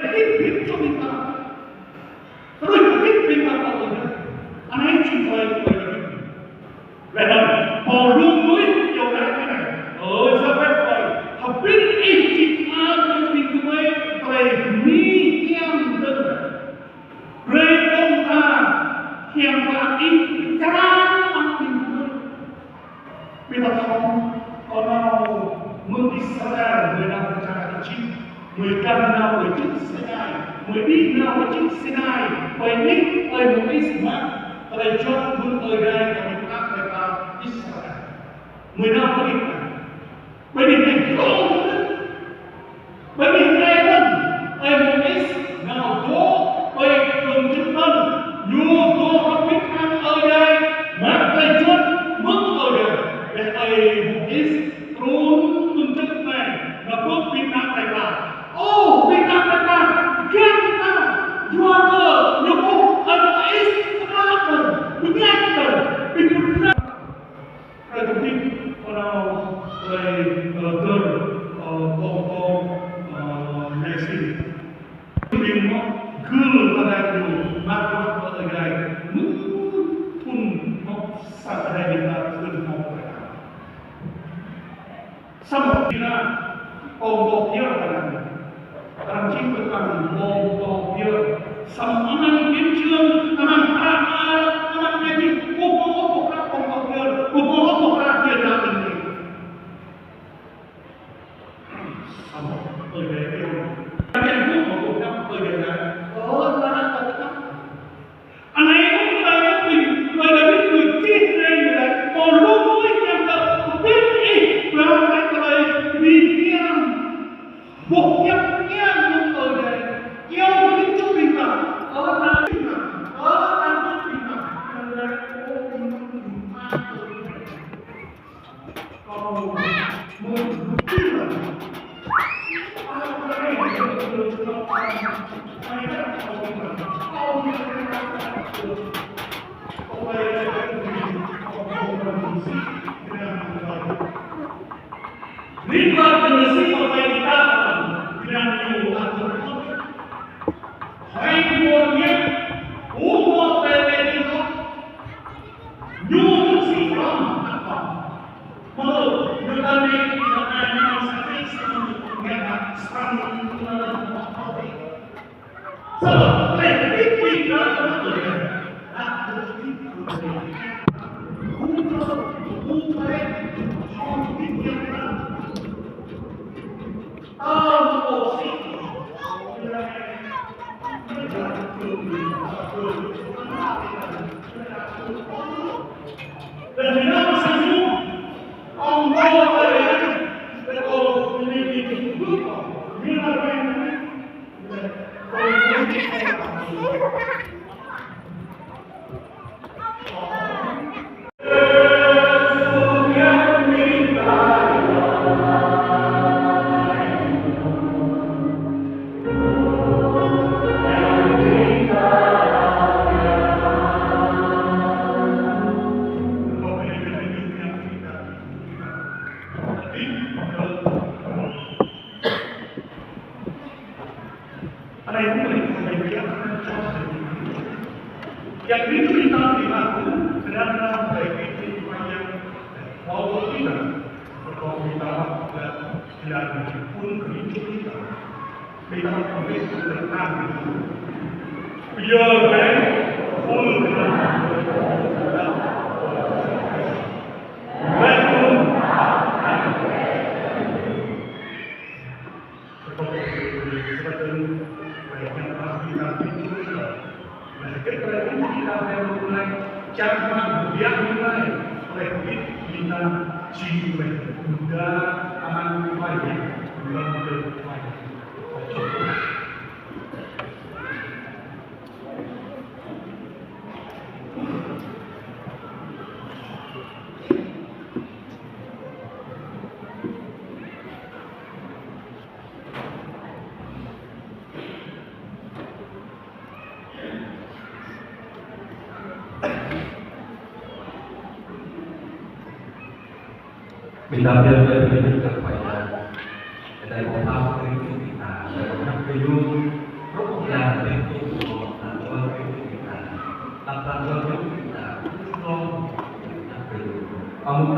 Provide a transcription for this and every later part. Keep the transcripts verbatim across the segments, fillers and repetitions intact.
Hơbĭt hơbĭt čô ƀing ta. Tơlơi hơbĭt ƀing ta pơkŏn. Anai jing tơlơi tơlơi hơbĭt. Laih anŭn, Paulus mơnuih iâu laĭ tui anai: Ơ Yahweh ơi, hơbĭt Ih či pơang kơ ƀing gơmơi tơlơi bơni hiam dơ̆ng. Brơi kơ ƀing ta hiam klă Ih pơčrang amăng ƀing gơmơi. Ƀing ta thâo, kơ nao mơ̆ng Israel, gơmơi nao pơ čar Êjip, gơmơi găn nao pơ čư̆ Sinai, gơmơi đĭ nao pơ čư̆ Sinai, pơ anih ơi Môis mă tơlơi juăt mơ̆ng Ơi Adai kơ ƀing ta, ƀing ta Israel. Gơmơi nao pơ anih anai. Ƀơi anih anai glông tơlơi. Ƀơi anih anai anŭn, ơi Môis nao dŏ ƀơi tơdrong jơnum anŭn, ñu dŏ hơbĭt hăng Ơi Adai, mă tơlơi juăt mơ̆ng Ơi Adai. Laih ơi Môis trŭn mơ̆ng čư̆ anai, nao pơƀut ƀing ană plei pla. Ơ, ƀing ană plei pla, kiăng ta, yua kơ ñu ƀuh ơi Môis tơpă anŭn, bơngač anŭn, ƀing ƀun Tơlơi hơbĭt, kơ nao tơlơi, ơ, dơ̆r, ơ, kông kông, ơ, nai sin. Ƀing mơ̆ gưl tơlơi ñu mă bruă kơ Ơi Adai. Mơ̆ thŭn mơ̆ sa Ơi Adai ƀing ta thŭn mơ̆. Samơ̆ ƀing ta, kông kông pioh tơlơi. Arăng čih tơ̆ng kông kông pioh. Samơ̆ amăng hiến chương, amăng hră mơar, amăng Ơi Adai, ƀu hmâo ôh pơkra kông kông pioh, ƀu hmâo ôh pơkra hiến đăo ƀing ta. Samơ̆ Ơi Adai pioh. Ơi Adai pioh, ƀu hmâo pơkra Ơi Adai. Ơ, lă kơ pơkra. Anai mơ̆ng tơlơi mơ̆ng ƀing, tơlơi Dawid ñu čih anai ñu laĭ, Paulus mơnuih kiăng kơ hơbĭt ih pơang tơlơi bơni hiam. Boh hiăp hiam mơ̆ng Ơi Adai. Iâu hơbĭt čô ƀing ta, ơ ta ƀing ta, ơ ta ƀing ta. Anŭn laĭ, ơ ƀing ta ƀing ta. Ñu tơlơi sĭt hrŏm, ăt kŏn. Mơ̆, ñu ta anai, ñu ta anai, ñu ta sa tri, sa ñu, ñu ta sa ñu, ñu ta anai, ñu ta anai. Sa lŏ, tơlơi hơbĭt ƀing ta, tơlơi hơbĭt ƀing ta, ăt hơbĭt ƀing ta. Hơbĭt ƀing ta. Anai mơ̆ng anai, anai kiăng čang. Yang rindu ita ƀing ta, kơnang kơ ita ƀing ta, wâo ƀing ta, pơkŏn ƀing ta, dan pun rindu ita. Ƀing ta pơmĭn tơlơi kơnang. Yua anai, pun kơnang. Ƀing ta pơyơr tơlơi bơni kơ Khua Yang. Adai pơpha kơ ƀing ta, Adai pơpha kơ ƀing ta.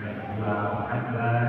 Rai dua, rai dua.